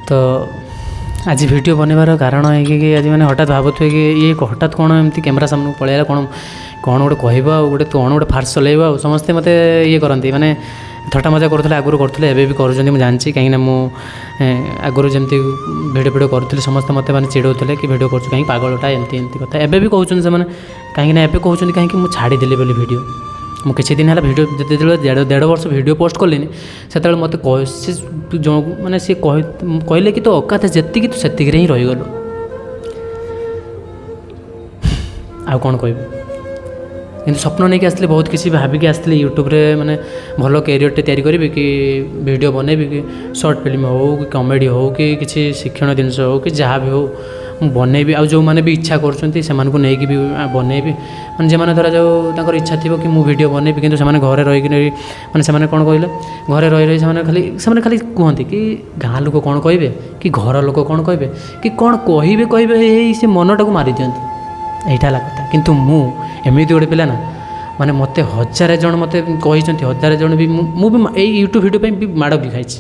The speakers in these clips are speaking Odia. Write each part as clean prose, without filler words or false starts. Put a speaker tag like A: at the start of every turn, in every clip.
A: ତ ଆଜି ଭିଡ଼ିଓ ବନେଇବାର କାରଣ ଏଇକି କି ଆଜି ମାନେ ହଠାତ୍ ଭାବୁଥିବେ କି ଇଏ ହଠାତ୍ କ'ଣ ଏମିତି କ୍ୟାମେରା ସାମ୍ନାକୁ ପଳେଇଲା, କ'ଣ କ'ଣ ଗୋଟେ କହିବ ଆଉ ଗୋଟେ କ'ଣ ଗୋଟେ ଫାର୍ସ ଚଲେଇବ। ଆଉ ସମସ୍ତେ ମୋତେ ଇଏ କରନ୍ତି, ମାନେ ଥଟ୍ଟା ମଜା କରୁଥିଲେ, ଆଗରୁ କରୁଥିଲେ, ଏବେ ବି କରୁଛନ୍ତି, ମୁଁ ଜାଣିଛି। କାହିଁକିନା ମୁଁ ଆଗରୁ ଯେମିତି ଭିଡ଼ିଓ ଫିଡ଼ିଓ କରୁଥିଲି, ସମସ୍ତେ ମୋତେ ମାନେ ଚିଡ଼ଉଥିଲେ କି ଭିଡ଼ିଓ କରୁଛୁ କାହିଁକି, ପାଗଳଟା, ଏମିତି ଏମିତି କଥା। ଏବେ ବି କହୁଛନ୍ତି ସେମାନେ, କାହିଁକିନା ଏବେ କହୁଛନ୍ତି କାହିଁକି ମୁଁ ଛାଡ଼ିଦେଲି ବୋଲି ଭିଡ଼ିଓ। ମୁଁ କିଛି ଦିନ ହେଲା ଭିଡ଼ିଓ, ଯେତେବେଳେ ଦେଢ଼ ବର୍ଷ ଭିଡ଼ିଓ ପୋଷ୍ଟ କଲିନି, ସେତେବେଳେ ମୋତେ ସେ ମାନେ ସିଏ କହିଲେ କି ତୋ ଅକାତ ଯେତିକି ତୁ ସେତିକିରେ ହିଁ ରହିଗଲୁ, ଆଉ କ'ଣ କହିବି। କିନ୍ତୁ ସ୍ୱପ୍ନ ନେଇକି ଆସିଥିଲି, ବହୁତ କିଛି ଭାବିକି ଆସିଥିଲି ୟୁଟ୍ୟୁବରେ, ମାନେ ଭଲ କ୍ୟାରିୟରଟେ ତିଆରି କରିବି କି ଭିଡ଼ିଓ ବନେଇବି, କି ସର୍ଟ ଫିଲ୍ମ ହେଉ କି କମେଡ଼ି ହେଉ କି କିଛି ଶିକ୍ଷଣୀୟ ଜିନିଷ ହେଉ କି ଯାହା ବି ହେଉ ମୁଁ ବନେଇବି। ଆଉ ଯେଉଁମାନେ ବି ଇଚ୍ଛା କରୁଛନ୍ତି ସେମାନଙ୍କୁ ନେଇକି ବି ବନେଇବି। ମାନେ ଯେଉଁମାନେ ଧରାଯାଉ ତାଙ୍କର ଇଚ୍ଛା ଥିବ କି ମୁଁ ଭିଡ଼ିଓ ବନେଇବି, କିନ୍ତୁ ସେମାନେ ଘରେ ରହିକିନି, ମାନେ ସେମାନେ କ'ଣ କହିଲେ, ଘରେ ରହି ରହି ସେମାନେ ଖାଲି କୁହନ୍ତି କି ଗାଁ ଲୋକ କ'ଣ କହିବେ, କି ଘର ଲୋକ କ'ଣ କହିବେ, କି କ'ଣ କହିବେ କହିବେ ହେଇ ସେ ମନଟାକୁ ମାରିଦିଅନ୍ତି। ଏଇଟା ହେଲା କଥା। କିନ୍ତୁ ମୁଁ ଏମିତି ଗୋଟେ ପିଲା ନା, ମାନେ ମୋତେ ହଜାରେ ଜଣ ମୋତେ କହିଛନ୍ତି, ହଜାରେ ଜଣ ବି ମୁଁ ବି ଏଇ ୟୁଟ୍ୟୁବ୍ ଭିଡ଼ିଓ ପାଇଁ ବି ମାଡ଼ ବି ଖାଇଛି,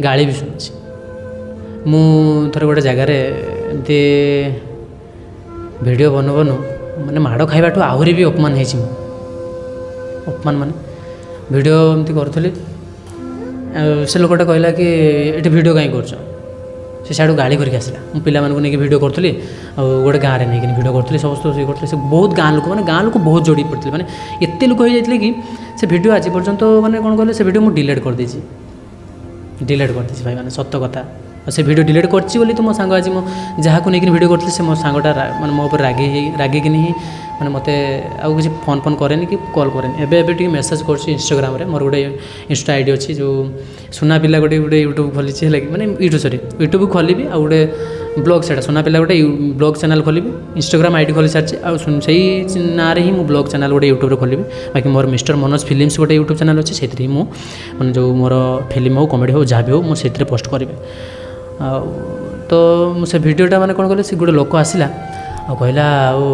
A: ଗାଳି ବି ଶୁଣିଛି। ମୁଁ ଥରେ ଗୋଟେ ଜାଗାରେ ଏମିତି ଭିଡ଼ିଓ ବନଉ ବନଉ ମାନେ ମାଡ଼ ଖାଇବାଠୁ ଆହୁରି ବି ଅପମାନ ହେଇଛି ମୁଁ। ଅପମାନ ମାନେ ଭିଡ଼ିଓ ଏମିତି କରୁଥିଲି, ଆଉ ସେ ଲୋକଟା କହିଲା କି ଏଠି ଭିଡ଼ିଓ କାହିଁ କରୁଛ। ସେ ସିଆଡ଼ୁ ଗାଳି କରିକି ଆସିଲା। ମୁଁ ପିଲାମାନଙ୍କୁ ନେଇକି ଭିଡ଼ିଓ କରୁଥିଲି, ଆଉ ଗୋଟେ ଗାଁରେ ନେଇକିନି ଭିଡ଼ିଓ କରୁଥିଲି, ସମସ୍ତେ ବସିକି କରୁଥିଲେ। ସେ ବହୁତ ଗାଁ ଲୋକ, ମାନେ ଗାଁ ଲୋକ ବହୁତ ଯୋଡ଼ି ପଡ଼ିଥିଲେ, ମାନେ ଏତେ ଲୋକ ହେଇଯାଇଥିଲେ କି ସେ ଭିଡ଼ିଓ ଆଜି ପର୍ଯ୍ୟନ୍ତ ମାନେ କ'ଣ କହିଲେ, ସେ ଭିଡ଼ିଓ ମୁଁ ଡିଲେଟ୍ କରିଦେଇଛି, ଡିଲେଟ୍ କରିଦେଇଛି ଭାଇ, ମାନେ ସତ କଥା। ଆଉ ସେ ଭିଡ଼ିଓ ଡିଲେଟ୍ କରିଛି ବୋଲି ତ ମୋ ସାଙ୍ଗ ଆଜି ମୁଁ ଯାହାକୁ ନେଇକିନି ଭିଡ଼ିଓ କରୁଥିଲି, ସେ ମୋ ସାଙ୍ଗଟା ମାନେ ମୋ ଉପରେ ରାଗି ହେଇ ରାଗିକିନି ହିଁ ମାନେ ମୋତେ ଆଉ କିଛି ଫୋନ୍ ଫୋନ୍ କରେନି କି କଲ୍ କରେନି। ଏବେ ଏବେ ଟିକେ ମେସେଜ୍ କରୁଛି ଇନଷ୍ଟାଗ୍ରାମରେ। ମୋର ଗୋଟେ ଇନଷ୍ଟା I D ଅଛି, ଯେଉଁ ସୁନା ପିଲା ଗୋଟେ ଗୋଟେ ୟୁଟ୍ୟୁବ୍ ଖୋଲିଛି, ହେଲା କି, ମାନେ ୟୁଟ୍ୟୁବ୍, ସରି, ୟୁଟ୍ୟୁବ୍ ଖୋଲିବି ଆଉ ଗୋଟେ ବ୍ଲଗ୍, ସେଇଟା ସୁନା ପିଲା ଗୋଟେ ବ୍ଲଗ୍ ଚ୍ୟାନେଲ୍ ଖୋଲିବି। ଇନଷ୍ଟାଗ୍ରାମ I D ଖୋଲି ସାରିଛି, ଆଉ ସେଇ ନାଁରେ ହିଁ ମୁଁ ବ୍ଲଗ୍ ଚ୍ୟାନେଲ୍ ଗୋଟେ ୟୁଟ୍ୟୁବ୍ରେ ଖୋଲିବି। ବାକି ମୋର ମିଷ୍ଟର ମନୋଜ ଫିଲ୍ମସ୍ ଗୋଟେ ୟୁଟ୍ୟୁବ୍ ଚ୍ୟାନେଲ୍ ଅଛି, ସେଥିରେ ହିଁ ମୁଁ ମାନେ ଯେଉଁ ମୋର ଫିଲ୍ମ ହେଉ, କମେଡ଼ି ହେଉ, ଯାହା ବି ହେଉ, ମୁଁ ସେଥିରେ ପୋଷ୍ଟ କରିବି। ଆଉ ତ ମୁଁ ସେ ଭିଡ଼ିଓଟା ମାନେ କ'ଣ କଲେ, ସେ ଗୋଟେ ଲୋକ ଆସିଲା ଆଉ କହିଲା ଆଉ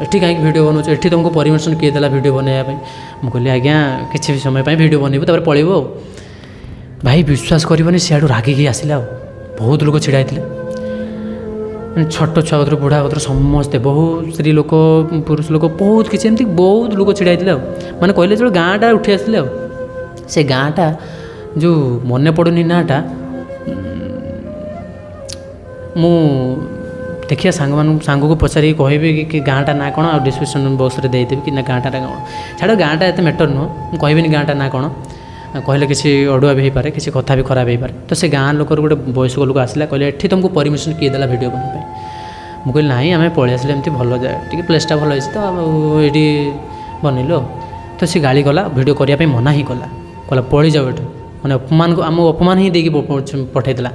A: ଏଠି କାହିଁକି ଭିଡ଼ିଓ ବନାଉଛ, ଏଠି ତୁମକୁ ପରମିସନ୍ କିଏ ଦେଲା ଭିଡ଼ିଓ ବନେଇବା ପାଇଁ? ମୁଁ କହିଲି ଆଜ୍ଞା କିଛି ବି ସମୟ ପାଇଁ ଭିଡ଼ିଓ ବନେଇବୁ, ତାପରେ ପଳେଇବୁ। ଆଉ ଭାଇ ବିଶ୍ୱାସ କରିବନି, ସିଆଡ଼ୁ ରାଗିକି ଆସିଲା, ଆଉ ବହୁତ ଲୋକ ଛିଡ଼ା ହେଇଥିଲେ, ମାନେ ଛୋଟ ଛୁଆ କତୁରୁ ବୁଢ଼ା କତୁରୁ ସମସ୍ତେ, ବହୁତ ସ୍ତ୍ରୀ ଲୋକ, ପୁରୁଷ ଲୋକ, ବହୁତ କିଛି ଏମିତି ବହୁତ ଲୋକ ଛିଡ଼ା ହେଇଥିଲେ। ଆଉ ମାନେ କହିଲେ ଯେତେବେଳେ ଗାଁଟା ଉଠି ଆସିଥିଲେ। ଆଉ ସେ ଗାଁଟା ଯେଉଁ ମନେ ପଡ଼ୁନି ନାଁଟା, ମୁଁ ଦେଖିବା ସାଙ୍ଗମାନଙ୍କୁ, ସାଙ୍ଗକୁ ପଚାରିକି କହିବି କି ଗାଁଟା ନାଁ କ'ଣ, ଆଉ ଡିସ୍କ୍ରିପ୍ସନ୍ ବକ୍ସରେ ଦେଇଦେବି କି ନା ଗାଁଟା ନାଁ କ'ଣ। ଛାଡ଼, ଗାଁଟା ଏତେ ମ୍ୟାଟର୍ ନୁହଁ, ମୁଁ କହିବିନି ଗାଁଟା ନାଁ କ'ଣ, କହିଲେ କିଛି ଅଡ଼ୁଆ ବି ହେଇପାରେ, କିଛି କଥା ବି ଖରାପ ହେଇପାରେ। ତ ସେ ଗାଁ ଲୋକର ଗୋଟେ ବୟସ୍କ ଲୋକ ଆସିଲା, କହିଲେ ଏଠି ତୁମକୁ ପରମିସନ୍ କିଏ ଦେଲା ଭିଡ଼ିଓ ବନେଇବା ପାଇଁ? ମୁଁ କହିଲି ନାହିଁ, ଆମେ ପଳେଇ ଆସିଲେ, ଏମିତି ଭଲ ଜାଗା ଟିକେ, ପ୍ଲେସ୍ଟା ଭଲ ହେଇଛି ତ ଆଉ ଏଇଠି ବନେଇଲୁ। ଆଉ ତ ସେ ଗାଳି କଲା, ଭିଡ଼ିଓ କରିବା ପାଇଁ ମନା ହିଁ କଲା, କହିଲା ପଳେଇ ଯାଅ ଏଠୁ, ମାନେ ଅପମାନ, ଆମକୁ ଅପମାନ ହିଁ ଦେଇକି ପଠେଇଦେଲା।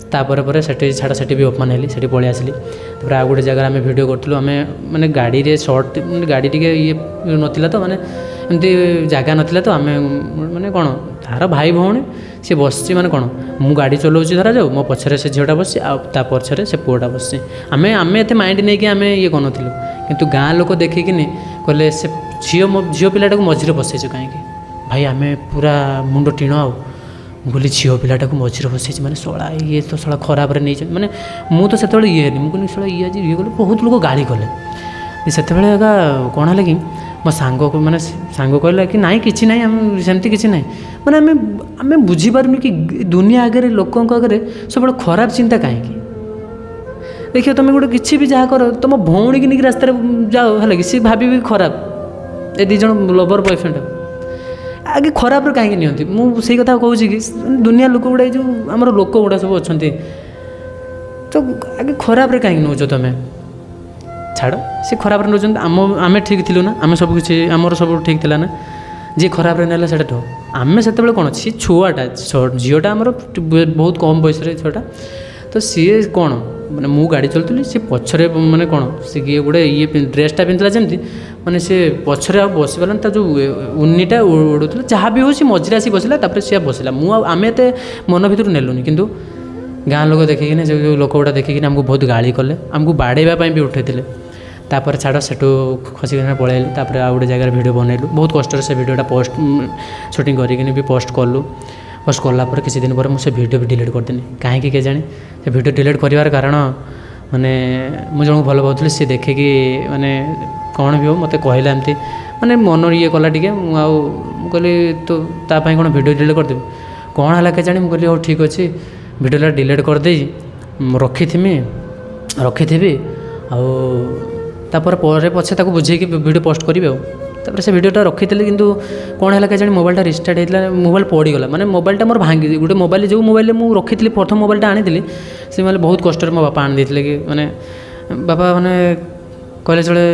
A: ତାପରେ ପରେ ସେଠି ଛାଡ଼, ସେଠି ବି ଅପମାନ ହେଲି, ସେଠି ପଳେଇ ଆସିଲି। ତାପରେ ଆଉ ଗୋଟେ ଜାଗାରେ ଆମେ ଭିଡ଼ିଓ କରୁଥିଲୁ, ଆମେ ମାନେ ଗାଡ଼ିରେ ସର୍ଟ, ମାନେ ଗାଡ଼ି ଟିକେ ଇଏ ନଥିଲା ତ, ମାନେ ଏମିତି ଜାଗା ନଥିଲା ତ, ଆମେ ମାନେ କ'ଣ ତାର ଭାଇ ଭଉଣୀ ସିଏ ବସିଛି, ମାନେ କ'ଣ ମୁଁ ଗାଡ଼ି ଚଲାଉଛି ଧରାଯାଉ, ମୋ ପଛରେ ସେ ଝିଅଟା ବସିଛି ଆଉ ତା ପଛରେ ସେ ପୁଅଟା ବସିଛି। ଆମେ ଏତେ ମାଇଣ୍ଡ ନେଇକି ଆମେ ଇଏ କରୁନଥିଲୁ, କିନ୍ତୁ ଗାଁ ଲୋକ ଦେଖିକିନି କହିଲେ ସେ ଝିଅ, ମୋ ଝିଅ ପିଲାଟାକୁ ମଝିରେ ବସେଇଛୁ କାହିଁକି? ଭାଇ ଆମେ ପୁରା ମୁଣ୍ଡ ଟିଣ। ଆଉ ମୁଁ କହିଲି ଝିଅ ପିଲାଟାକୁ ମଝିରେ ବସେଇଛି ମାନେ ଶଳା ଇଏ ତ ଶଳା ଖରାପରେ ନେଇଛନ୍ତି। ମାନେ ମୁଁ ତ ସେତେବେଳେ ଇଏ ହେଲି, ମୁଁ କହିଲି ଶଳା ଇଏ ଆଜି ଇଏ କଲେ, ବହୁତ ଲୋକ ଗାଳି କଲେ ସେତେବେଳେ। ଏକା କ'ଣ ହେଲା କି ମୋ ସାଙ୍ଗକୁ, ମାନେ ସାଙ୍ଗ କହିଲା କି ନାଇଁ କିଛି ନାହିଁ, ଆମେ ସେମିତି କିଛି ନାହିଁ। ମାନେ ଆମେ ବୁଝିପାରୁନୁ କି ଦୁନିଆ ଆଗରେ, ଲୋକଙ୍କ ଆଗରେ ସବୁବେଳେ ଖରାପ ଚିନ୍ତା କାହିଁକି। ଦେଖିବ ତୁମେ ଗୋଟେ କିଛି ବି ଯାହା କର, ତୁମ ଭଉଣୀକି ନେଇକି ରାସ୍ତାରେ ଯାଅ, ହେଲା କି, ସିଏ ଭାବିବେ ଖରାପ, ଏ ଦୁଇ ଜଣ ଲଭର୍ ବୟଫ୍ରେଣ୍ଡ। ଆଗେ ଖରାପରେ କାହିଁକି ନିଅନ୍ତି? ମୁଁ ସେଇ କଥା କହୁଛି କି ଦୁନିଆ ଲୋକ ଗୁଡ଼ା, ଏଇ ଯେଉଁ ଆମର ଲୋକ ଗୁଡ଼ା ସବୁ ଅଛନ୍ତି, ତ ଆଗେ ଖରାପରେ କାହିଁକି ନେଉଛ ତୁମେ? ଛାଡ଼, ସେ ଖରାପରେ ନେଉଛନ୍ତି, ଆମେ ଠିକ୍ ଥିଲୁ ନା, ଆମେ ସବୁ କିଛି ଆମର ସବୁ ଠିକ୍ ଥିଲା ନା, ଯିଏ ଖରାପରେ ନେଲା ସେଇଟା ଠକ। ଆମେ ସେତେବେଳେ କ'ଣ, ସିଏ ଛୁଆଟା, ଝିଅଟା ଆମର ବହୁତ କମ୍ ବୟସରେ ଛୁଆଟା, ତ ସିଏ କ'ଣ ମାନେ ମୁଁ ଗାଡ଼ି ଚଲାଉଥିଲି, ସିଏ ପଛରେ ମାନେ କ'ଣ ସେ କିଏ ଗୋଟେ ଇଏ ଡ୍ରେସ୍ଟା ପିନ୍ଧିଥିଲା ଯେମିତି, ମାନେ ସେ ପଛରେ ଆଉ ବସିପାରିଲାନି, ତା ଯେଉଁ ଉନିଟା ଉଡ଼ୁଥିଲା, ଯାହା ବି ହେଉ ସେ ମଝିରେ ଆସି ବସିଲା, ତାପରେ ସିଏ ବସିଲା। ମୁଁ ଆଉ ଆମେ ଏତେ ମନ ଭିତରୁ ନେଲୁନି, କିନ୍ତୁ ଗାଁ ଲୋକ ଦେଖିକିନି, ସେ ଯେଉଁ ଲୋକ ଗୁଡ଼ା ଦେଖିକିନି ଆମକୁ ବହୁତ ଗାଳି କଲେ, ଆମକୁ ବାଡ଼େଇବା ପାଇଁ ବି ଉଠେଇଥିଲେ। ତାପରେ ଛାଡ଼, ସେଠୁ ଖସିକିନା ପଳେଇଲି। ତାପରେ ଆଉ ଗୋଟେ ଜାଗାରେ ଭିଡ଼ିଓ ବନେଇଲୁ, ବହୁତ କଷ୍ଟରେ ସେ ଭିଡ଼ିଓଟା ପୋଷ୍ଟ ସୁଟିଂ କରିକିନି ବି ପୋଷ୍ଟ କଲୁ। ପୋଷ୍ଟ କଲା ପରେ କିଛି ଦିନ ପରେ ମୁଁ ସେ ଭିଡ଼ିଓ ବି ଡିଲିଟ୍ କରିଦେଲି। କାହିଁକି କେଜାଣି, ସେ ଭିଡ଼ିଓ ଡିଲିଟ୍ କରିବାର କାରଣ ମାନେ ମୁଁ ଜଣକୁ ଭଲ ପାଉଥିଲି, ସେ ଦେଖିକି ମାନେ କ'ଣ ବି ହଉ ମୋତେ କହିଲା ଏମିତି, ମାନେ ମନ ଇଏ କଲା ଟିକେ। ମୁଁ ଆଉ ମୁଁ କହିଲି ତୁ ତା ପାଇଁ କ'ଣ ଭିଡ଼ିଓ ଡିଲିଟ୍ କରିଦେବି? କ'ଣ ହେଲା କେଜାଣି, ମୁଁ କହିଲି ହଉ ଠିକ୍ ଅଛି, ଭିଡ଼ିଓଟା ଡିଲିଟ୍ କରିଦେଇ ମୁଁ ରଖିଥିବି ଆଉ ତାପରେ ପରେ ପଛେ ତାକୁ ବୁଝେଇକି ଭିଡ଼ିଓ ପୋଷ୍ଟ କରିବି। ଆଉ ତାପରେ ସେ ଭିଡ଼ିଓଟା ରଖିଥିଲି, କିନ୍ତୁ କ'ଣ ହେଲା କେଜାଣି, ମୋବାଇଲଟା ରିଷ୍ଟାର୍ଟ ହେଇଥିଲା, ମୋବାଇଲ ପଡ଼ିଗଲା। ମାନେ ମୋବାଇଲଟା ମୋର ଭାଙ୍ଗି ଗୋଟେ ମୋବାଇଲ, ଯେଉଁ ମୋବାଇଲରେ ମୁଁ ରଖିଥିଲି, ପ୍ରଥମ ମୋବାଇଲଟା ଆଣିଥିଲି, ସେ ମୋବାଇଲ ବହୁତ କଷ୍ଟରେ ମୋ ବାପା ଆଣିଦେଇଥିଲେ କି ମାନେ ବାପା ମାନେ କହିଲେ ଚଳେ,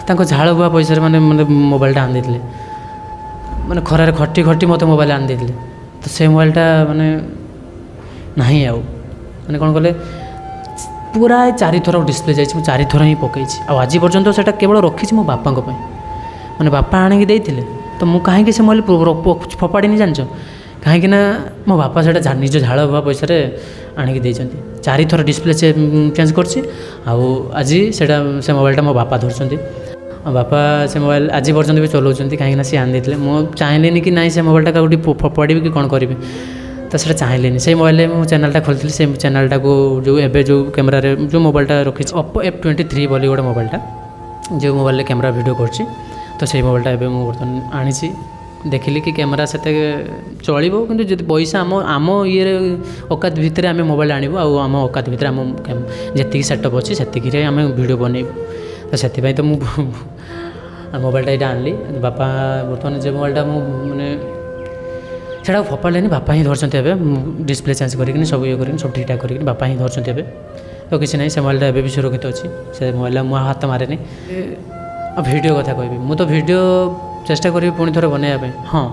A: ତାଙ୍କ ଝାଳ ବୁହା ପଇସାରେ ମାନେ ମୋତେ ମୋବାଇଲଟା ଆଣିଦେଇଥିଲେ। ମାନେ ଖରାରେ ଖଟି ଖଟି ମୋତେ ମୋବାଇଲ ଆଣିଦେଇଥିଲେ। ତ ସେ ମୋବାଇଲଟା ମାନେ ନାହିଁ ଆଉ, ମାନେ କ'ଣ କଲେ, ପୁରା 4 ଥର ଡିସପ୍ଲେ ଯାଇଛି, ମୁଁ 4 ଥର ହିଁ ପକାଇଛି। ଆଉ ଆଜି ପର୍ଯ୍ୟନ୍ତ ସେଇଟା କେବଳ ରଖିଛି ମୋ ବାପାଙ୍କ ପାଇଁ। ମାନେ ବାପା ଆଣିକି ଦେଇଥିଲେ, ତ ମୁଁ କାହିଁକି ସେ ମୋବାଇଲ ଫୋପାଡ଼ିନି ଜାଣିଛ? କାହିଁକି ନା ମୋ ବାପା ସେଇଟା ନିଜ ଝାଳ ବୁହା ପଇସାରେ ଆଣିକି ଦେଇଛନ୍ତି। 4 ଥର ଡିସପ୍ଲେ ଚେଞ୍ଜ କରିଛି ଆଉ ଆଜି ସେଇଟା ସେ ମୋବାଇଲଟା ମୋ ବାପା ଧରୁଛନ୍ତି। ଆଉ ବାପା ସେ ମୋବାଇଲ ଆଜି ପର୍ଯ୍ୟନ୍ତ ବି ଚଲାଉଛନ୍ତି, କାହିଁକିନା ସିଏ ଆଣିଦେଇଥିଲେ। ମୁଁ ଚାହିଁଲିନି କି ନାଇଁ ସେ ମୋବାଇଲଟା କାହାକୁ ଟିକେ ଫୋପାଡ଼ିବି କି କ'ଣ କରିବି, ତ ସେଇଟା ଚାହିଁଲିନି। ସେଇ ମୋବାଇଲରେ ମୁଁ ଚ୍ୟାନେଲଟା ଖୋଲିଥିଲି। ସେ ଚ୍ୟାନେଲଟାକୁ ଯେଉଁ ଏବେ ଯେଉଁ କ୍ୟାମେରାରେ ଯେଉଁ ମୋବାଇଲଟା ରଖିଛି, ଓପୋ F23 ବୋଲି ଗୋଟେ ମୋବାଇଲଟା, ଯେଉଁ ମୋବାଇଲରେ କ୍ୟାମେରା ଭିଡ଼ିଓ କରୁଛି, ତ ସେଇ ମୋବାଇଲଟା ଏବେ ମୁଁ ବର୍ତ୍ତମାନ ଆଣିଛି। ଦେଖିଲି କି କ୍ୟାମେରା ସେତେ ଚଳିବ, କିନ୍ତୁ ଯଦି ପଇସା ଆମ ଇଏରେ ଔକାତ ଭିତରେ ଆମେ ମୋବାଇଲ ଆଣିବୁ ଆଉ ଆମ ଔକାତ ଭିତରେ ଆମ ଯେତିକି ସେଟଅପ୍ ଅଛି ସେତିକିରେ ଆମେ ଭିଡ଼ିଓ ବନେଇବୁ, ତ ସେଥିପାଇଁ ତ ମୁଁ ମୋବାଇଲଟା ଏଇଟା ଆଣିଲି। ବାପା ବର୍ତ୍ତମାନ ଯେ ମୋବାଇଲଟା ମୁଁ ମାନେ ସେଇଟାକୁ ଫୋପାଡ଼ିଲେନି, ବାପା ହିଁ ଧରିଛନ୍ତି ଏବେ। ଡିସପ୍ଲେ ଚେଞ୍ଜ କରିକିନି, ସବୁ ଇଏ କରିକିନି, ସବୁ ଠିକ୍ଠାକ୍ କରିକିନି ବାପା ହିଁ ଧରିଛନ୍ତି ଏବେ। ତ କିଛି ନାହିଁ, ସେ ମୋବାଇଲଟା ଏବେ ବି ସୁରକ୍ଷିତ ଅଛି। ସେ ମୋବାଇଲଟା ମୁଁ ଆଉ ହାତ ମାରେନି। ଆଉ ଭିଡ଼ିଓ କଥା କହିବି, ମୁଁ ତ ଭିଡ଼ିଓ ଚେଷ୍ଟା କରିବି ପୁଣି ଥରେ ବନେଇବା ପାଇଁ। ହଁ,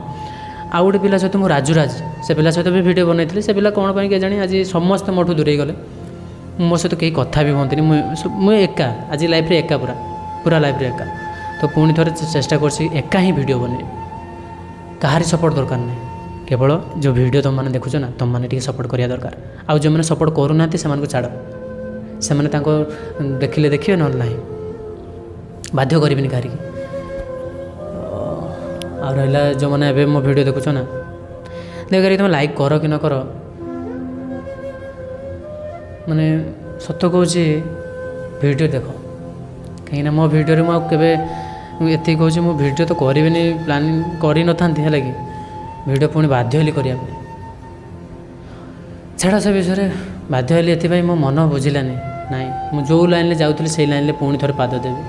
A: ଆଉ ଗୋଟେ ପିଲା ସହିତ ମୁଁ, ରାଜୁରାଜ, ସେ ପିଲା ସହିତ ବି ଭିଡ଼ିଓ ବନେଇଥିଲି। ସେ ପିଲା କ'ଣ ପାଇଁ କେଜାଣି ଆଜି ସମସ୍ତେ ମୋଠୁ ଦୂରେଇ ଗଲେ। ମୋ ସହିତ କେହି କଥା ବି ହୁଅନ୍ତିନି। ମୁଁ ଏକା ଆଜି ଲାଇଫ୍ରେ ଏକା, ପୁରା ପୁରା ଲାଇଫ୍ରେ ଏକା। ତ ପୁଣି ଥରେ ଚେଷ୍ଟା କରୁଛି ଏକା ହିଁ ଭିଡ଼ିଓ ବନେଇବି, କାହାରି ସପୋର୍ଟ ଦରକାର ନାହିଁ। କେବଳ ଯେଉଁ ଭିଡ଼ିଓ ତୁମମାନେ ଦେଖୁଛ ନା, ତୁମମାନେ ଟିକେ ସପୋର୍ଟ କରିବା ଦରକାର। ଆଉ ଯେଉଁମାନେ ସପୋର୍ଟ କରୁନାହାନ୍ତି ସେମାନଙ୍କୁ ଛାଡ଼, ସେମାନେ ତାଙ୍କ ଦେଖିଲେ ଦେଖିବେ, ନହେଲେ ନାହିଁ। ବାଧ୍ୟ କରିବିନି କାହାରିକି। ଆଉ ରହିଲା ଯେଉଁମାନେ ଏବେ ମୋ ଭିଡ଼ିଓ ଦେଖୁଛ ନା, ଦୟାକରି ତୁମେ ଲାଇକ୍ କର କି ନ କର, ମାନେ ସତ କହୁଛି, ଭିଡ଼ିଓ ଦେଖ। କାହିଁକିନା ମୋ ଭିଡ଼ିଓରେ ମୁଁ ଆଉ କେବେ, ମୁଁ ଏତିକି କହୁଛି, ମୁଁ ଭିଡ଼ିଓ ତ କରିବିନି, ପ୍ଲାନିଂ କରିନଥାନ୍ତି, ହେଲା କି ଭିଡ଼ିଓ ପୁଣି ବାଧ୍ୟ ହେଲି କରିବା ପାଇଁ। ଛାଡ଼ ସେ ବିଷୟରେ। ବାଧ୍ୟ ହେଲି ଏଥିପାଇଁ, ମୋ ମନ ବୁଝିଲାନି, ନାଇଁ ମୁଁ ଯେଉଁ ଲାଇନ୍ରେ ଯାଉଥିଲି ସେଇ ଲାଇନ୍ରେ ପୁଣି ଥରେ ପାଦ ଦେବି।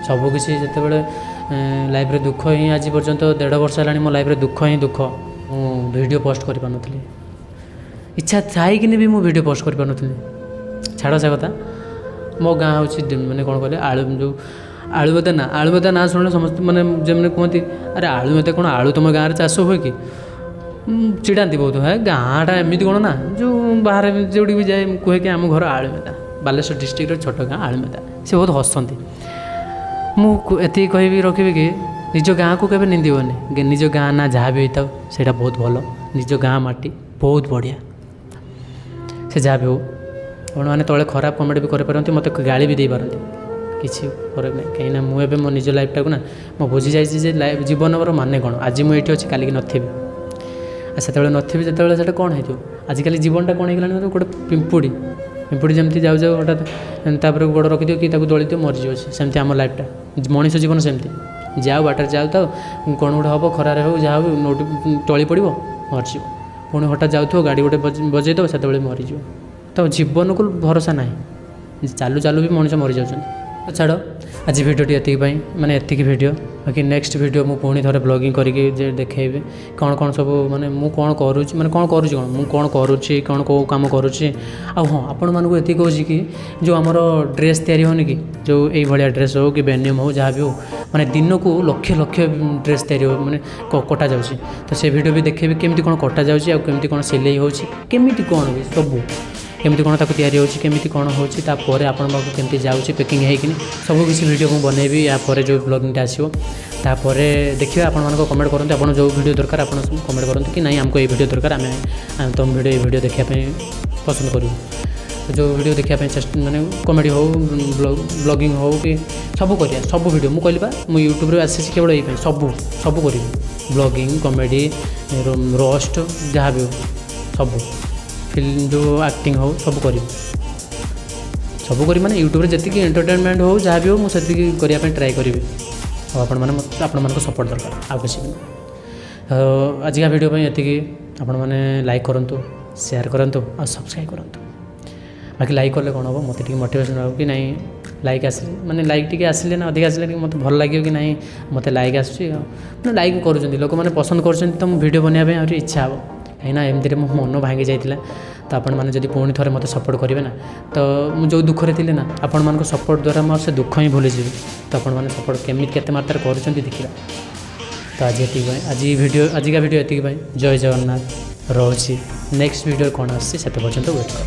A: ସବୁକିଛି ଯେତେବେଳେ ଲାଇଫ୍ରେ ଦୁଃଖ ହିଁ, ଆଜି ପର୍ଯ୍ୟନ୍ତ 1.5 ବର୍ଷ ହେଲାଣି ମୋ ଲାଇଫ୍ରେ ଦୁଃଖ ହିଁ ଦୁଃଖ। ମୁଁ ଭିଡ଼ିଓ ପୋଷ୍ଟ କରିପାରୁନଥିଲି, ଇଚ୍ଛା ଥାଇକିନି ବି ମୁଁ ଭିଡ଼ିଓ ପୋଷ୍ଟ କରିପାରୁନଥିଲି। ଛାଡ଼ ସେ କଥା। ମୋ ଗାଁ ହେଉଛି ମାନେ କ'ଣ କହିଲେ, ଆଳୁ, ଯେଉଁ ଆଳୁମେଦା ନା, ଆଳୁମେଦା ନାଁ ଶୁଣିଲେ ସମସ୍ତେ ମାନେ ଯେମିତି କୁହନ୍ତି, ଆରେ ଆଳୁମେଦା କ'ଣ, ଆଳୁ ତୁମ ଗାଁରେ ଚାଷ ହୁଏ କି? ଚିଡ଼ାନ୍ତି ବହୁତ। ହେ ଗାଁଟା ଏମିତି କ'ଣ ନା, ଯେଉଁ ବାହାରେ ଯେଉଁଠି ବି ଯାଏ ମୁଁ କୁହେ କି ଆମ ଘର ଆଳୁମେଦା, ବାଲେଶ୍ୱର ଡିଷ୍ଟ୍ରିକ୍ଟର ଛୋଟ ଗାଁ ଆଳୁମେଦା, ସେ ବହୁତ ହସନ୍ତି। ମୁଁ ଏତିକି କହିବି ରଖିବି କି ନିଜ ଗାଁକୁ କେବେ ନିନ୍ଦିବନି। ନିଜ ଗାଁ ନା ଯାହା ବି ହେଇଥାଉ ସେଇଟା ବହୁତ ଭଲ। ନିଜ ଗାଁ ମାଟି ବହୁତ ବଢ଼ିଆ। ସେ ଯାହା ବି ହଉ, ଆପଣମାନେ ତଳେ ଖରାପ କମେଣ୍ଟ ବି କରିପାରନ୍ତି, ମୋତେ ଗାଳି ବି ଦେଇପାରନ୍ତି, କିଛି ଫରକ ନାହିଁ। କାହିଁକିନା ମୁଁ ଏବେ ମୋ ନିଜ ଲାଇଫ୍ଟାକୁ ନା ମୁଁ ବୁଝିଯାଇଛି ଯେ ଲାଇଫ୍ ଜୀବନର ମାନେ କ'ଣ। ଆଜି ମୁଁ ଏଇଠି ଅଛି, କାଲିକି ନଥିବି, ଆଉ ସେତେବେଳେ ନଥିବି ଯେତେବେଳେ ସେଇଟା କ'ଣ ହେଇଥିବ? ଆଜିକାଲି ଜୀବନଟା କ'ଣ ହେଇଗଲାଣି? ମାନେ ଗୋଟେ ପିମ୍ପୁଡ଼ି, ପିମ୍ପୁଡ଼ି ଯେମିତି ଯାଉ ଯାଉ ହଠାତ୍ ତାପରେ ଗୋଡ଼ ରଖିଦିଅ କି ତାକୁ ଦଳିଦିଅ, ମରିଯିବ ସେ, ସେମିତି ଆମ ଲାଇଫ୍ଟା, ମଣିଷ ଜୀବନ ସେମିତି। ଯାଉ ବାଟରେ ଯାଉଥାଉ, କ'ଣ ଗୋଟେ ହେବ, ଖରାରେ ହେଉ ଯାହା ହଉ, ନୋଟି ଟଳି ପଡ଼ିବ, ମରିଯିବ। ପୁଣି ହଠାତ୍ ଯାଉଥିବ, ଗାଡ଼ି ଗୋଟେ ବଜେଇଦେବ, ସେତେବେଳେ ମରିଯିବ। ତ ଜୀବନକୁ ଭରସା ନାହିଁ, ଚାଲୁ ଚାଲୁ ବି ମଣିଷ ମରିଯାଉଛନ୍ତି। ତ ଛାଡ଼, ଆଜି ଭିଡ଼ିଓଟି ଏତିକି ପାଇଁ, ମାନେ ଏତିକି ଭିଡ଼ିଓ। ବାକି ନେକ୍ସଟ ଭିଡ଼ିଓ ମୁଁ ପୁଣି ଥରେ ବ୍ଲଗିଂ କରିକି ଯେ ଦେଖେଇବି କ'ଣ କ'ଣ ସବୁ, ମାନେ ମୁଁ କ'ଣ କରୁଛି, ମାନେ କ'ଣ କରୁଛି, କ'ଣ ମୁଁ କ'ଣ କରୁଛି, କ'ଣ କେଉଁ କାମ କରୁଛି। ଆଉ ହଁ, ଆପଣମାନଙ୍କୁ ଏତିକି କହୁଛି କି ଯେଉଁ ଆମର ଡ୍ରେସ୍ ତିଆରି ହେଉନି କି, ଯେଉଁ ଏଇଭଳିଆ ଡ୍ରେସ୍ ହେଉ କି ବେନିୟମ୍ ହେଉ ଯାହା ବି ହେଉ, ମାନେ ଦିନକୁ ଲକ୍ଷ ଲକ୍ଷ ଡ୍ରେସ୍ ତିଆରି ହେଉ, ମାନେ କଟାଯାଉଛି। ତ ସେ ଭିଡ଼ିଓ ବି ଦେଖେଇବି, କେମିତି କ'ଣ କଟାଯାଉଛି ଆଉ କେମିତି କ'ଣ ସିଲେଇ ହେଉଛି, କେମିତି କ'ଣ ବି ସବୁ, କେମିତି କ'ଣ ତାକୁ ତିଆରି ହେଉଛି, କେମିତି କ'ଣ ହେଉଛି, ତାପରେ ଆପଣଙ୍କ ପାଖକୁ କେମିତି ଯାଉଛି ପ୍ୟାକିଂ ହେଇକିନି, ସବୁ କିଛି ଭିଡ଼ିଓ ମୁଁ ବନେଇବି। ୟା ପରେ ଯେଉଁ ବ୍ଲଗିଂଟା ଆସିବ, ତାପରେ ଦେଖିବା। ଆପଣମାନଙ୍କ କମେଣ୍ଟ କରନ୍ତୁ, ଆପଣ ଯେଉଁ ଭିଡ଼ିଓ ଦରକାର ଆପଣ ସବୁ କମେଣ୍ଟ କରନ୍ତୁ କି ନାଇଁ ଆମକୁ ଏଇ ଭିଡ଼ିଓ ଦରକାର, ଆମେ ତୁମ ଭିଡ଼ିଓ, ଏଇ ଭିଡ଼ିଓ ଦେଖିବା ପାଇଁ ପସନ୍ଦ କରିବୁ। ଯେଉଁ ଭିଡ଼ିଓ ଦେଖିବା ପାଇଁ ଚେଷ୍ଟା, ମାନେ କମେଡ଼ି ହେଉ, ବ୍ଲଗିଂ ହେଉ କି ସବୁ କରିବା, ସବୁ ଭିଡ଼ିଓ। ମୁଁ କହିଲି ବା, ମୁଁ ୟୁଟ୍ୟୁବରେ ଆସିଛି କେବଳ ଏଇ ପାଇଁ। ସବୁ ସବୁ କରିବି, ବ୍ଲଗିଂ, କମେଡ଼ି, ରୋଷ୍ଟ, ଯାହା ବି ହେଉ, ସବୁ ଫିଲ୍ମ, ଯେଉଁ ଆକ୍ଟିଂ ହେଉ, ସବୁ କରିବି। ସବୁ କରିବି ମାନେ ୟୁଟ୍ୟୁବରେ ଯେତିକି ଏଣ୍ଟରଟେନମେଣ୍ଟ ହେଉ, ଯାହା ବି ହେଉ, ମୁଁ ସେତିକି କରିବା ପାଇଁ ଟ୍ରାଏ କରିବି। ଆଉ ଆପଣମାନେ ମୋତେ, ଆପଣମାନଙ୍କ ସପୋର୍ଟ ଦରକାର, ଆଉ କିଛି ବି ନୁହଁ। ଆଉ ଆଜିକା ଭିଡ଼ିଓ ପାଇଁ ଏତିକି। ଆପଣମାନେ ଲାଇକ୍ କରନ୍ତୁ, ସେୟାର କରନ୍ତୁ ଆଉ ସବସ୍କ୍ରାଇବ୍ କରନ୍ତୁ। ବାକି ଲାଇକ୍ କଲେ କ'ଣ ହେବ, ମୋତେ ଟିକେ ମୋଟିଭେସନ୍ ହେବ କି ନାଇଁ, ଲାଇକ୍ ଆସିଲେ, ମାନେ ଲାଇକ୍ ଟିକେ ଆସିଲେ ନା, ଅଧିକା ଆସିଲେ ଟିକେ ମୋତେ ଭଲ ଲାଗିବ କି ନାଇଁ, ମୋତେ ଲାଇକ୍ ଆସୁଛି, ମାନେ ଲାଇକ୍ କରୁଛନ୍ତି ଲୋକମାନେ, ପସନ୍ଦ କରୁଛନ୍ତି, ତ ମୁଁ ଭିଡ଼ିଓ ବନେଇବା ପାଇଁ ଆହୁରି ଇଚ୍ଛା ହେବ। କାହିଁକିନା ଏମିତିରେ ମୋ ମନ ଭାଙ୍ଗି ଯାଇଥିଲା। ତ ଆପଣମାନେ ଯଦି ପୁଣି ଥରେ ମୋତେ ସପୋର୍ଟ କରିବେ ନା, ତ ମୁଁ ଯେଉଁ ଦୁଃଖରେ ଥିଲି ନା, ଆପଣମାନଙ୍କ ସପୋର୍ଟ ଦ୍ୱାରା ମୁଁ ଆଉ ସେ ଦୁଃଖ ହିଁ ଭୁଲିଯିବି। ତ ଆପଣମାନେ ସପୋର୍ଟ କେମିତି କେତେ ମାତ୍ରାରେ କରୁଛନ୍ତି ଦେଖିବା। ତ ଆଜି ଏତିକି ପାଇଁ, ଆଜିକା ଭିଡ଼ିଓ ଏତିକି ପାଇଁ। ଜୟ ଜଗନ୍ନାଥ, ରହୁଛି। ନେକ୍ସଟ ଭିଡ଼ିଓ କ'ଣ ଆସୁଛି, ସେତେ ପର୍ଯ୍ୟନ୍ତ ୱେଟ୍ କର।